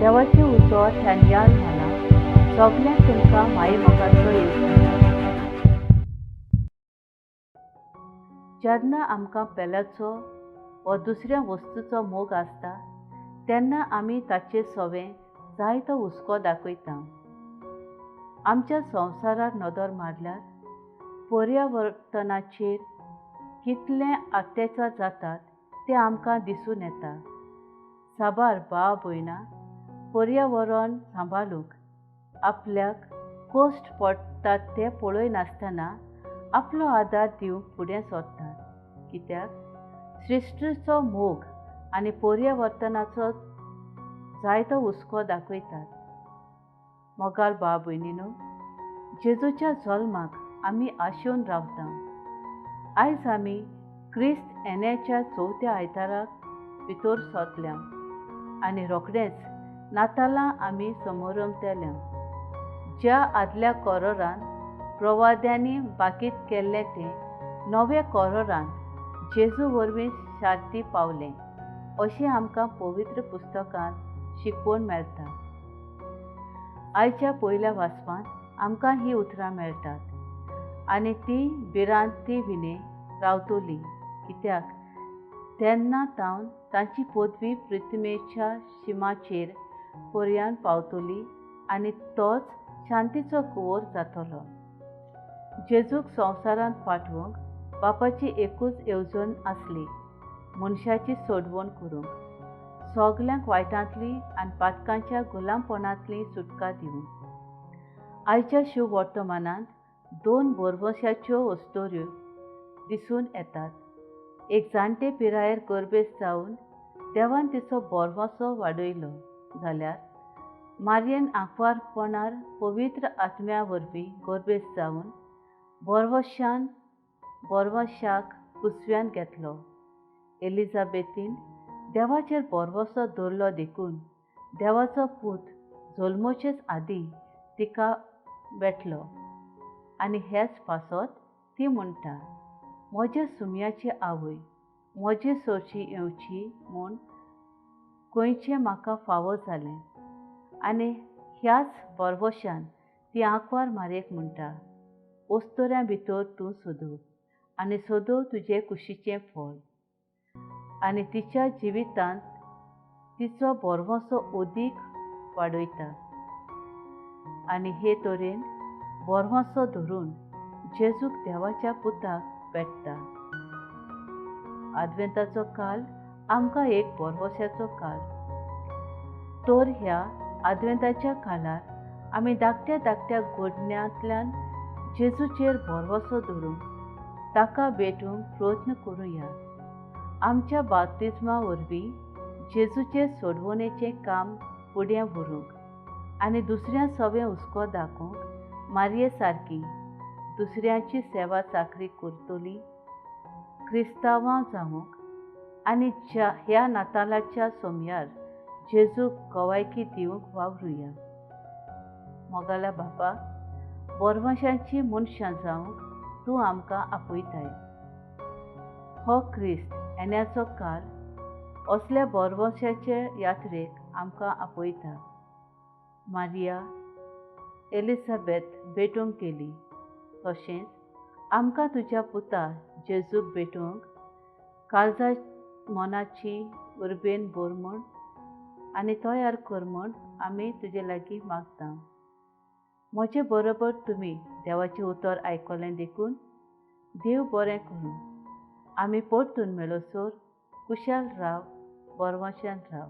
देवाचें उतर ह्या नियाळ घालां. सगल्यांक तुमकां मायेमोगाचो येवकार. जेन्ना आमकां पेल्याचो वा दुसऱ्या वस्तूचो मोग आसता तेन्ना आमी ताचे सवें जायतो हुस्को दाखयता. आमच्या संवसारार नदर मारल्यार पर्यावरणाचेर कितले अत्याचार जातात ते आमकां दिसून येता. साबार भाव भयणां पर्यावरण सांबाळूंक आपल्याक कश्ट पडटात ते पळयनासतना आपलो आदार दिवंक फुडें सरतात, कित्याक सृश्टीचो मोग आनी पर्यावरणाचो जायतो हुस्को दाखयतात. मोगाळ भाव भयणीनो, जेजूच्या जल्माक आमी आशेवन रावता. आयज आमी क्रिस्त येण्याच्या चवथ्या आयताराक भितर सरल्या आनी रोखडेंच नातालां आमी समोरमतल्या. ज्या आदल्या कोरोरान प्रवाद्यांनी बाकीत केल्लें तें नव्या कोरोरान जेजू वरवीं शांती पावलें अशें आमकां पवित्र पुस्तकांत शिकवण मेळटा. आयच्या पयल्या वाचपांत आमकां हीं उतरां मेळटात आनी ती भिरांती विणे रावतली, कित्याक तेन्ना तावन तांची पदवी प्रतिमेच्या शिमाचेर पर्यान पावतली आनी तोच शांतीचो कुंवर जातलो. जेजूक संवसारांत पाठोवंक बापाची एकूच येवजण आसली, मनशाची सोडवण करूंक, सगल्यांक वायटांतली आनी पातकांच्या गुलामपणांतली सुटका दिवंक. आयच्या शिववर्तमानांत दोन भरवंशाच्यो अस्तोऱ्यो दिसून येतात. एक जाणटे पिरायेर गर्भेस्त जावन देवान तिचो भरवंसो वाडयलो, जाल्यार मारयेन आंकवारपणार पवित्र आत्म्या वरवीं गर्भेस्त जावन भरवंशान भरवंशाक कुसव्यान घेतलो. एलिझाबेथीन देवाचेर भरवंसो दवरलो देखून देवाचो पूत जल्मचेच आदीं तिका भेटलो आनी हेच पासत ती म्हणटा, म्हज्या सुम्याची आवय म्हजे सरची येवची म्हूण खंयचें म्हाका फावो जालें. आनी ह्याच भरवंशान ती आंकवार मारयेक म्हणटा, अस्तोऱ्यां भितर तूं सोदो आनी सोदो तुजे कुशीचें फळ. आनी तिच्या जिवितांत तिचो भरवंसो अदीक वाडयता आनी हे तरेन भरवंसो धरून जेजूक देवाच्या पुताक भेटता. आदवेंताचो काल आमकां एक भरवंशाचो काल. तर ह्या आदवेंताच्या काळार आमी धाकट्या धाकट्या गोडण्यांतल्यान जेजूचेर भरवंसो धरूंक, ताका भेटूंक प्रयत्न करुया. आमच्या बाप्तिज्मा वरवीं जेजूचे सोडवणेचें काम फुडें व्हरूंक आनी दुसऱ्या सवें हुस्को दाखोवंक मारये सारकी दुसऱ्यांची सेवा चाकरी करतली क्रिस्तांवां जावंक आनी ह्या नातालाच्या सोमयार जेजूक गवायकी दिवंक वावरुया. मोगाल्या बापा, बोरवंशाची मनशां जावंक तूं आमकां आपयताय. हो क्रिस्त येण्याचो काळ असल्या बोरवंशाचे यात्रेक आमकां आपयता. मारिया एलिझाबेथ भेटूंक गेली, तशेंच आमकां तुज्या पुता जेजूक भेटूंक काळजा मनाची उर्बेन भर म्हूण आनी तयार कर म्हूण आमी तुजे लागीं मागता. म्हजे बरोबर तुमी देवाचें उतर आयकलें देखून देव बरें करूं. आमी परतून मेळसर कुशाल राव, बरवंशान राव.